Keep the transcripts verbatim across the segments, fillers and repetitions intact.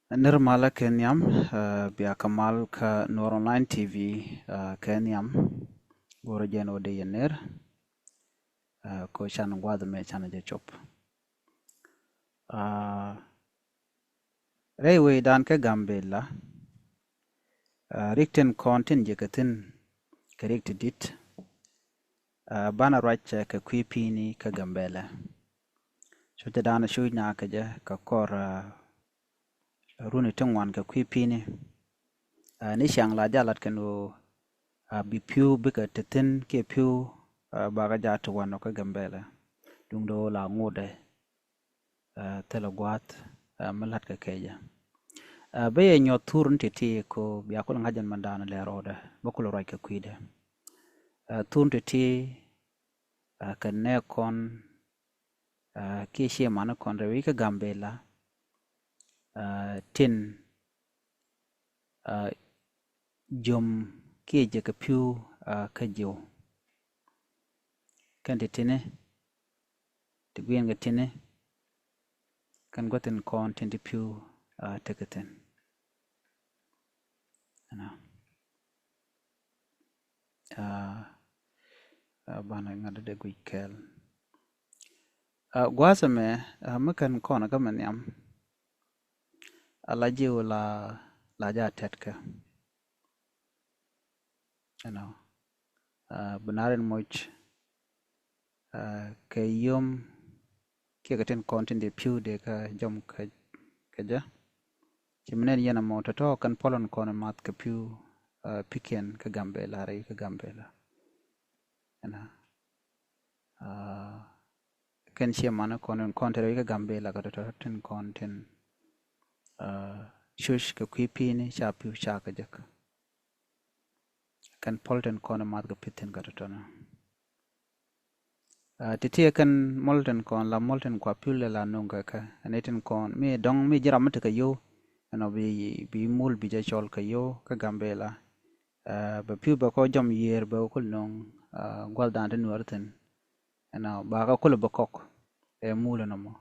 Nir malä kɛ nhiam, bia kɛ mal kä Nuɔr Online T V kɛ nhiam. Go̱rä jɛn wä dee yɛ nir kɛ can gua̱th mɛ can jɛ cop. Rɛy wecdan kä Gambela, rik tin kɔn tin jɛ kɛ thi̱n kɛ rik ti di̱t. Banɛ ruac kɛ kui̱ pi̱i̱ni kä Gambela. Cucɛ dan cuc na kɛ jɛ kɛ kɔr runi ti ŋuan kɛ kui̱ pi̱i̱ni. Ni ciaŋ la jalat kɛn ɣöö bi pi̱w bikɛ ti thi̱n kiɛ pi̱w bakä jaat ti wanɔ kä Gambela. Duŋdɛ ɣöö la ŋotdɛ thilɛ gua̱a̱th mi la̱t kɛ kɛcä. Bä yɛ nyuɔth thur ni ti̱ti̱ ko bia kul ŋa̱c jɛn mɛn da̱a̱n lɛ rɔɔdɛ bä kul ruac kɛ kui̱dɛ. Thur ni ti̱ti̱ kɛ nɛ kɔn kiɛ ciɛ mani kɔn rɛw i̱ kä Gambela tin jiom kiɛ jɛ kɛ pi̱w kä jiw. Kɛn ti tini ti guiɛn kɛ tini kɛn gua̱thin kɔn tin ti pi̱w tekɛ thin. Banɛ ŋa̱t dee guic kɛɛl. Gua̱a̱th ɛmɛ mi kɛn kɔn kä mɛ nhiam a la jiw la la ja tɛtkä. Ɛnɔ bi na rin moc kɛ yom kiɛ kɛ tin kɔn tin dee pi̱w dee kä jɔm kɛ jɛ. Ci mi nɛn yɛn ɛmɔ tɔ̱tɔ̱ kɛn pɔlɔn kɔn math kɛ pi̱w pikiɛn kä Gambela rɛy kä Gambela. Ɛnɔ kɛn ciɛ mani kɔn in kɔn te rɛy kä Gambela kɛ tɔ̱tɔ̱ tin kɔn tin cuc kɛ kui̱ pi̱i̱ni ca pi̱w ca kɛ jek. Kɛn pɔl tin kɔn in math kɛ pi̱thin kɛ tɔ̱tɔ̱ ni. Ti ti kɛn mɔl tin kɔn la mɔl tin kua pi̱w lɛ la nuŋ kɛ kɛ ɛn itin kɔn mi dɔŋ mi jiram mi ti kɛ yo̱w. Ɛnɔ bi bi mul bi jɛ cɔl kɛ yo̱w kä Gambela. Bɛ pi̱w bɛ kɔ jɔm yiër bɛ kul nuŋ gua̱l dan ti nuɔr thin. Ɛnɔ bakä kul bɛ kɔk ɛ mul ɛnɔ mɔ.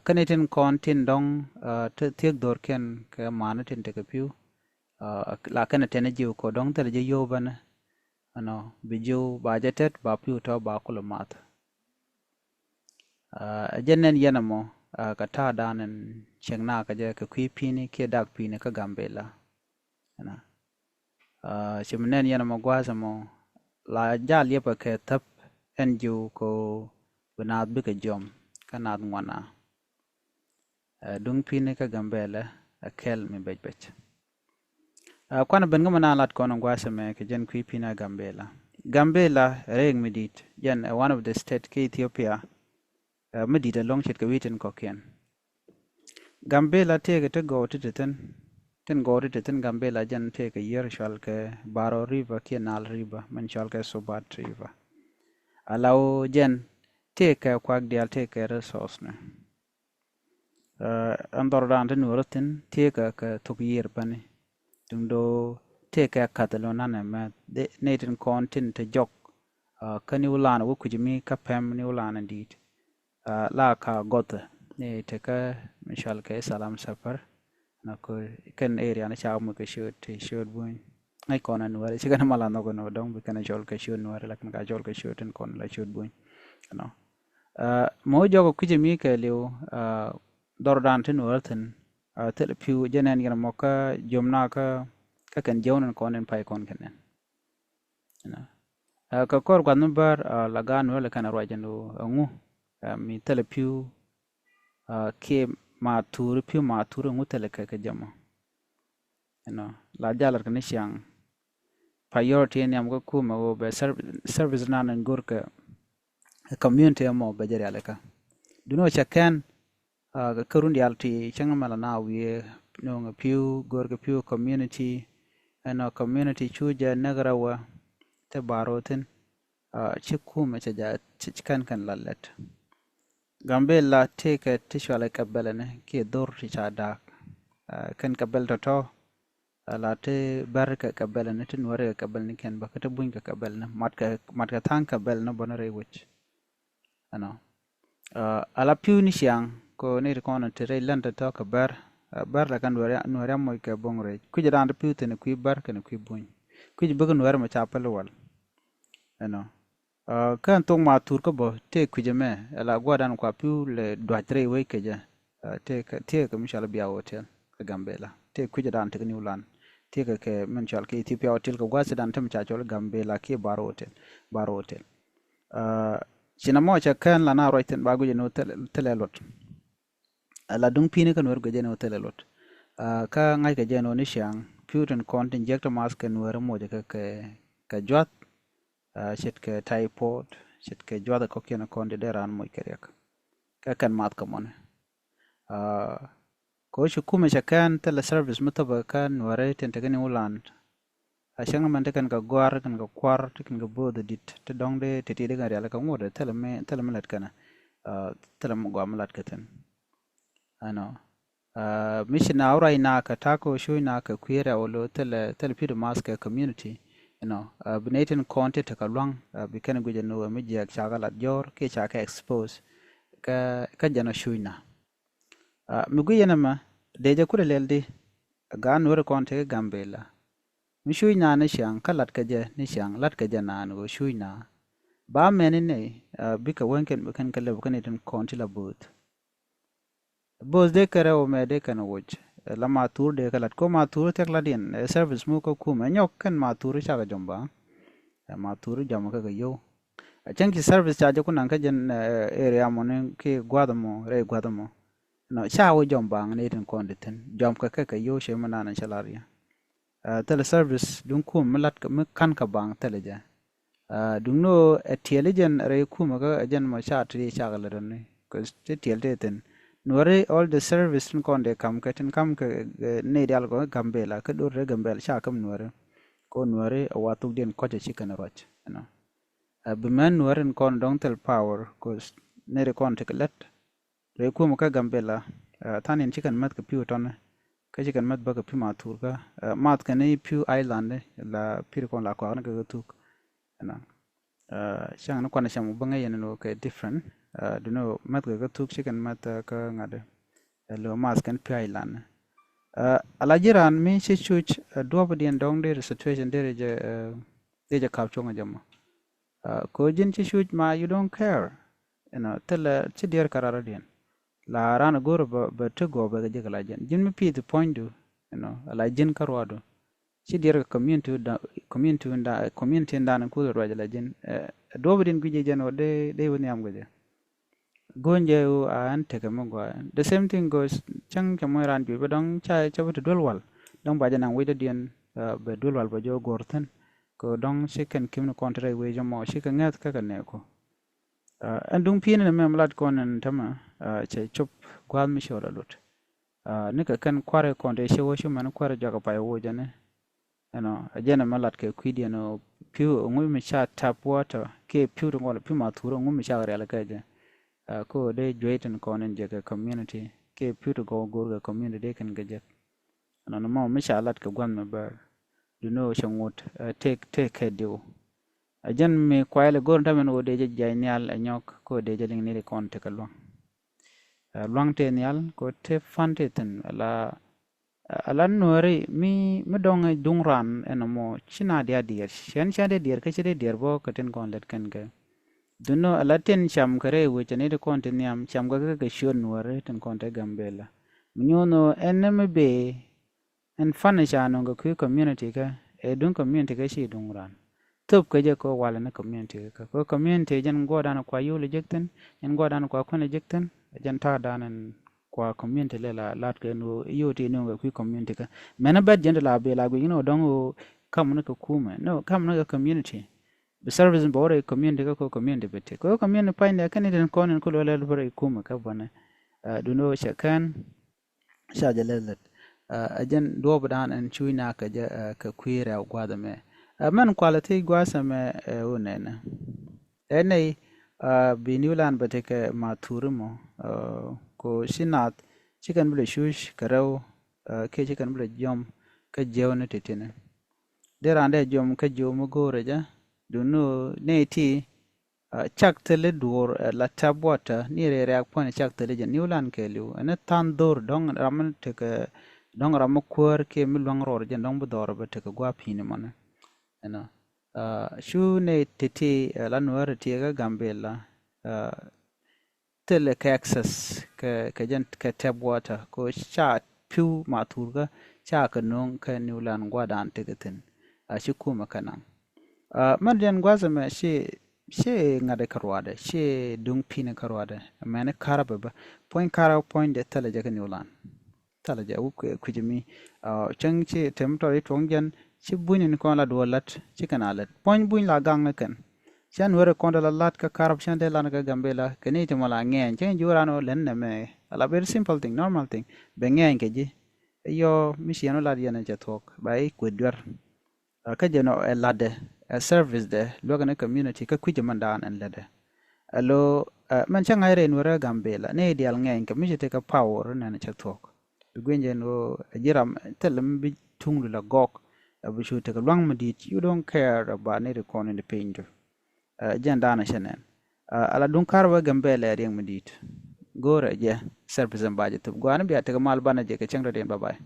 Kɛn itin kɔn tin dɔŋ ti thiek dhor kɛn kɛ man tin tekɛ pi̱w. La kɛn tɛn jiw kɔ dɔŋ thil jɛ yo̱w bɛn. Ɛnɔ bi jiw ba jɛ tɛt ba pi̱w tɔ ba kul math. Ɛ jɛ nɛn yɛn ɛmɔ kɛ ta̱a̱ dan ɛn cieŋ na kɛ jɛ kɛ kui̱ pi̱ni kiɛ dak pi̱ni kä Gambela. Ɛnɔ ci mi nɛn yɛn ɛmɔ gua̱a̱th ɛmɔ la jal yɛpɛ kɛ thäp ɛn jiw ko bi naath bikɛ jiɔm kä naath ŋuana. Duŋ pi̱ni kä Gambela ɛ kɛl mi bec bec. Kuan ben kä mi na lat kɔn gua̱a̱th ɛmɛ kɛ jɛn kui̱ pi̱ni ɛ Gambela. Gambela rɛk mi di̱t jɛn ɛ one of the state kä Ethiopia. Mi di̱t ɛlɔ̱ŋ ce̱tkɛ wi̱i̱ tin kɔ̱kiɛn. Gambela tëëkɛ ti gɔw ti ti thi̱n. Tin gɔw ti ti thi̱n Gambela jɛn tëëkɛ yiër cual kɛ Baro River kiɛ Nile River min cual kɛ Subat River. Ala ɣöö jɛn tëëkɛ kuak diaal tëëkɛ resource ni. Ɛn dhɔr dan ti nuɔrä thi̱n tëëkɛ kɛ thok yiër päni. Duŋdɛ tëëkɛ kath ɛlɔ̱ŋ nanɛ mɛ nɛy tin kɔn tin te jɔk. Kä ni wä lan wä kui̱c mi kä pɛm ni wä lan in di̱i̱t. La ka gɔthɛ ni tekä mi cual kɛ Salam Safar. Na kɔ kɛn area ni ca muk kɛ ciöt ti ciöt buny. Ŋäc kɔn a nuɔri cikɛ ni mal a nhɔk ni wä dɔŋ bi kɛn a cɔl kɛ ciöt nuɔri lakin ka cɔl kɛ ciöt tin kɔn la ciöt buny. Ɛnɔ mɛ wä jɔk kui̱c mi kɛ liw dhɔr dan ti nuɔri thin. Thil pi̱w jɛ nɛn yɛn mɔ kä jiom na kä kɛn jiɔn in kɔn in pay kɔn kɛ nɛn. Kɛ kɔr guath mi bär la gaan wä lɛ kɛn a ruac ɛn ɛŋu mi thilɛ pi̱w kiɛ ma thuri pi̱w ma thuri ɛŋu thilɛ kɛ kɛ jɛ mɔ. Ɛnɔ la jalat kɛ ni ciaŋ priority ni am kä kumɛ wä bɛ service nan ɛn go̱r kɛ community ɛmɔ bɛ jɛ rialikä. Duni wä cɛ kɛn Kä run diaal ti cäŋ mɛl ana wiee no̱o̱ŋ pi̱w go̱o̱r kɛ pi̱w community. Ɛnɔ community cu jɛ näk rɛwä te bar wä thi̱n. Ci kumɛ cɛ ja ci kɛn kɛn la lɛt. Gambela tëëkɛ ti cualɛ kɛ bɛlɛ ni kiɛ dhor ti ca daak. Kɛn kɛ bɛl tɔ̱tɔ̱. Ala ti bär kɛ kɛ bɛl ni ti nuɔri kɛ kɛ bɛl ni kɛn bä kä ti buny kɛ kɛ bɛl ni mat kɛ mat kɛ tha̱a̱ŋ kɛ bɛl ni bä ni rɛy wec. Ɛnɔ ala pi̱w ni ciaŋ ko ni ti kɔn ti rɛy lɛn ti tɔ̱ kɛ bär. Bär la kɛn Nuɛri, Nuɛri a moc kɛ boŋ rɛc. Kui̱c dan ti pi̱w thi̱n kui̱ bär kɛn kui̱ buny. Kui̱c bikɛ Nuɛri mɛ ca päl wal. Ɛnɔ. Kɛn thok ma thur kä bä tëë kui̱c ɛmɛ, ɛ la gua̱dan kua pi̱w lɛ duac rɛy wec kɛ jɛ. Tëë kɛ, tëë kɛ mi cɔal Biau Hotel kɛ Gambela. Tëë kui̱c dan tekɛ New Land. Tëë kɛ kɛ min cɔal kɛ Ethiopia Hotel kɛ gua̱th dan te mi ca cɔal Gambela kiɛ Baro Hotel. Baro Hotel. Ci na mɔ cɛ kɛn la na ruac thi̱n ba guic ɛn ɣöö thilɛ luɔt. Ala duŋ pi̱ni kä Nuɛr guic ɛn ɣöö thilɛ luɔt. Kä ŋa̱ckɛ jɛ ɛn ɣöö ni ciaŋ pi̱w tin kɔn tin jiäk ti math kɛ Nuɛr moc kɛ kɛ juath. Ce̱tkɛ typhoid, ce̱tkɛ juath kɔ̱kiɛn kɔn ti dee raan moc kɛ riɛk. Kɛ kɛn math kɛ mɔni. Kɛ ɣöö ci kumɛ cɛ kɛn thilɛ service mi thopɛ kä Nuɛri tin tekɛ New Land. A cäŋ mɛn ti kɛn kɛ gɔ̱a̱r kɛn kɛ kua̱r ti kɛn kɛ bo̱o̱th dit ti dɔ̱ŋ dee ti ti di kɛn rial kɛ ŋuɔ̱t thilɛ mi, thilɛ mi lat kɛn. Thilɛ mi gɔaa mi lat kɛ thi̱n. Ɛnɔ. Mi ci na wä ruac na kɛ ta̱a̱ kɛ wä cuc na kɛ kui̱ rɛw lo thilɛ, thilɛ pi̱t math kɛ community. Ɛnɔ. Bi nɛy tin kɔn ti tekɛ lua̱ŋ bi kɛn guic ɛn ɣöö mi jiɛɛk cakɛ lat jɔ̱ɔ̱r kiɛ cakɛ expose. Kä, kä jɛn ɔ cuc na. Mi guic ɛn ɛmɛ dee jɛ kulɛ lɛl di. Gaat Nuɛri kɔn tekɛ Gambela. Mi cuc naan ni ciaŋ kä latkɛ jɛ ni ciaŋ latkɛ jɛ naan ɣöö cuc naan. Ba mɛn ni nɛy bikɛ weny kɛn kɛn kɛ lɛp kɛn itin kɔn ti la bo̱o̱th. Bo̱o̱th dee kɛn rɛw mɛ dee kɛn woc. La ma thur dee kɛ lat ko ma thur thiɛk lat in service mu kä kumɛ nyɔk kɛn ma thur cakɛ jɔm ba. Ma thur jɔm kɛ kɛ yow. A cäŋ ci service ca jɛ ku naŋ kä jɛn area mɔ ni ki gua̱th mɔ rɛy gua̱th mɔ. Nɔ ca wä jɔm baŋ ni tin kɔn di thin jɔm kɛ kɛ kɛ yo̱o̱ cɛ mi nan cɛ lar yɛ. Thilɛ service duŋ kum mi lat mi kan kɛ baŋ thilɛ jɛ. Duŋ ni ɣöö ɛ tiɛli jɛn rɛy kum kä ɛ jɛn mɔ ca ti cakɛ lɛ dɔni kɛ ti tiɛl ti thin. Nuɔri all the service tin kɔn di kam kɛ tin kam kɛ ni dial kɔ Gambela kä dor rɛ Gambela ca kam Nuɔri. Kɔ Nuɔri ɛ wa thuk diɛn kɔc ɛ ci kɛn ruac. Ɛnɔ. Bi mɛn Nuɔri in kɔn dɔŋ thil power kɔ ni ri kɔn ti kɛ lɛt. Rɛy kumɛ kä Gambela than in ci kɛn mäth kɛ pi̱w tɔnɛ. Kä ci kɛn mäth bä kɛ pi̱w ma thur kä math kɛn i̱ pi̱w island la pi̱r kɔn la kuakni kɛ kɛ thuk. Ɛnɔ. Cäŋ ni kuanɛ cam bä ŋäc yɛn ni kɛ different. Duni mäth kɛ kɛ thuk ci kɛn mäth kä ŋa̱t. Lo math kɛn pi̱w island. Ala ji̱ raan mi ci cuc duɔ̱p diɛn dɔ̱ŋ dee situation dee jɛ dee jɛ kap cuɔ̱ŋ jɛ mɔ. Ko ji̱n ci cuc ma you don't care. Inɔ thilɛ ci diɛr kä rarä diɛn. La ran go̱r bɛ ti gɔɔ bɛ kɛ jek la ji̱n ji̱n mi pi̱th puɔ̱nydu. Inɔ la ji̱n kä ruɔdu ci diɛr kɛ community da community da community dan kuth ruac la ji̱n. Duɔp diɛn guic jɛ jɛn wä dee dee wä nhiam guic jɛ. Go̱o̱n jɛ wu a ɛn tekɛ mi gɔaa. The same thing goes cäŋ cɛ muɔ̱c raan juëc bä dɔ̱ŋ ca cä bi ti duel wal dɔ̱ŋ ba jɛ naŋ wec dɔ̱diɛn. Bɛ duel wal bɛ jɛ wä go̱r thi̱n kɛ dɔ̱ŋ ci kɛn kim ni kɔn ti rɛy wec jɛ mɔ ci kɛ ŋäth kä kɛ nɛɛku. Ɛn duŋ pi̱i̱ni ni mɛm lat kɔn ɛn tämɛ cɛ cop gua̱a̱th mi cɔl a lut. Ni kɛ kɛn kua̱r kɔn ti cɛ wä ci mɛn kua̱r jɔak a pay woc ɛn. Ɛnɔ a jɛn ɛmɛ lat kɛ kui̱diɛn ɔ pi̱w ŋu mi ca tap water kiɛ pi̱w ti ŋuɔl pi̱w ma thur ŋu mi ca rial kɛ jɛ. Ko dee juey tin kɔn in jɛ kɛ community kiɛ pi̱w ti gɔw go̱r kɛ community dee kɛn kɛ jɛ. Ɛnɔ ni mɔ mi ca lat kɛ gua̱n mi bär. Duni ɔ cɛ ŋut tëë tëë kɛ diw. A jɛn mi kuay lɛ go̱r in tamin ɣöö dee jɛ jiay nhial ɛ nyɔk ko dee jɛ liŋ ni di kɔn tekɛ luaŋ. Luaŋ tëë nhial ko tëë fan tëë thin ala Ala Nuɔri mi mi dɔŋ duŋ ran ɛn mɔ ci na dia diɛɛr cɛn ca dia diɛɛr kä ci dia diɛɛr bɔ kä tin kɔn lɛt kɛn kɛ. Dunɔ ala tin cam kɛ rɛy wecä ni ti kɔn ti nhiam cam kɛ kɛ kɛ ciöt Nuɔri tin kɔn ti Gambela. Mi nyuɔn ɔ ɛn ni mi bee ɛn fan ca nɔŋ kɛ kui̱ community kɛ ɛ duŋ community kɛ ci duŋ ran. Thop kä jɛ kɛ wal ni community kɛ kɛ community jɛn guɔdan kua yol jek thin jɛn guɔdan kua kun jek thin jɛn ta̱a̱ dan ɛn kua community lɛ la lat kɛ ni ɣöö i̱ yio̱w ti ni ɣöö kɛ kui̱ community kä mɛn bɛt jɛn ti la bee la guic ni ɣöö dɔ̱ŋ ɣöö kam ni kɛ kumɛ ni ɣöö kam ni kɛ community. Bi service bɛ wä rɛy community kä kɛ community bi ti kɛ community pany dɛ kɛn itin kɔn in ku luɔlɛ luɔrɛ ikumɛ kä bɔnɛ. Duni ɣöö cɛ kɛn ca jɛ lɛl lät. Ɛ jɛn duɔɔp dan ɛn cuuc na kɛ jɛ kɛ kui̱ rɛw gua̱a̱th ɛmɛ. Mɛn kualɛ thiec gua̱a̱th ɛmɛ ɛ wunɛnɛ. Ɛ nɛy bi New Land bɛ tekɛ ma thuri mɔ. Ko ci naath ci kɛn bi lɛ cuc kɛ rɛw kiɛ ci kɛn bi lɛ jiɔm kä jiɛw ni ti̱ti̱ni. Dee raan dee jiɔm kä jiɛw mi go̱o̱rɛ jɛ duni nɛy ti Cak thil i̱ duɔ̱ɔ̱r la tap water ni rɛy rɛ̈ɛ̈k puɔ̱ny cak thil i̱ jɛ New Land kɛɛliw ɛn i̱ tha̱a̱ŋ dho̱r dɔ̱ŋ ram mi tekɛ dɔ̱ŋ ram mi kuäär kiɛ mi luäŋ rɔɔr jɛn dɔ̱ŋ bi dhɔr bɛ tekɛ gua̱a̱p pi̱i̱ni mɔni. Ɛnɔ cu nɛy ti̱ti̱ la Nuäär ti̱ti̱ kä Gambila thilɛ kɛ access kɛ kɛ jɛn kɛ tap water ko ca pi̱w ma thurkä ca kɛ no̱o̱ŋ kɛ New Land gua̱dan tekɛ thi̱n. A ci kumɛ kɛ naŋ mɛn jɛn gua̱th ɛmɛ ci ci ŋa̱t kä ruaadɛ ci duŋ pi̱n kä ruaadɛ mɛn i̱ karabɛ bä puɔ̱ny karabɛ puɔ̱nydɛ thilɛ jɛ kä New Land. Thilɛ jɛ wuk kui̱c mi cäŋ ci tem tɔt i̱ tuɔ̱ŋ jɛn ci buny in kɔn la duɔl lat ci kɛn a lät puɔ̱ny buny la gaŋ ni kɛn. Cä Nuäri kɔn dee la lat kä karap cä dee lat kä Gambila kɛ ni ti mɔ la ŋɛɛny cä ji̱ wä ran wä lɛn nɛmɛ. A la very simple thing, normal thing. Bɛ ŋɛɛny kɛ ji̱. Yɔ mi ciɛn wä lat yɛn cɛ thuɔ̱k ba i̱ kuet duer. Kä jɛ nɔ ɛ latdɛ ɛ service dɛ luäk ni community kä kui̱c mɛn daan ɛn lätdɛ. Ɛ lo mɛn cä ŋa̱c rɛy Nuäri kä Gambila ni diaal ŋɛɛny kɛ mi ci tekɛ power nɛn cɛ thuɔ̱k. Bi gui̱ny jɛ ni ɣöö ɛ ji̱ ram thil mi bi tuŋdu la gɔk ɛ bi cu tekɛ luaŋ mi di̱i̱t. You don't care about ni ri kɔn in di pinydu. Jɛn daanɔ cɛ nɛn a la duŋ kar wä Gambila ɛ riɛŋ mi di̱i̱t. Go̱o̱rɛ jɛ service in ba jɛ thop gua̱a̱ni bia tekɛ mal banɛ jɛ kɛ cäŋ rɛdiɛn. Bye bye.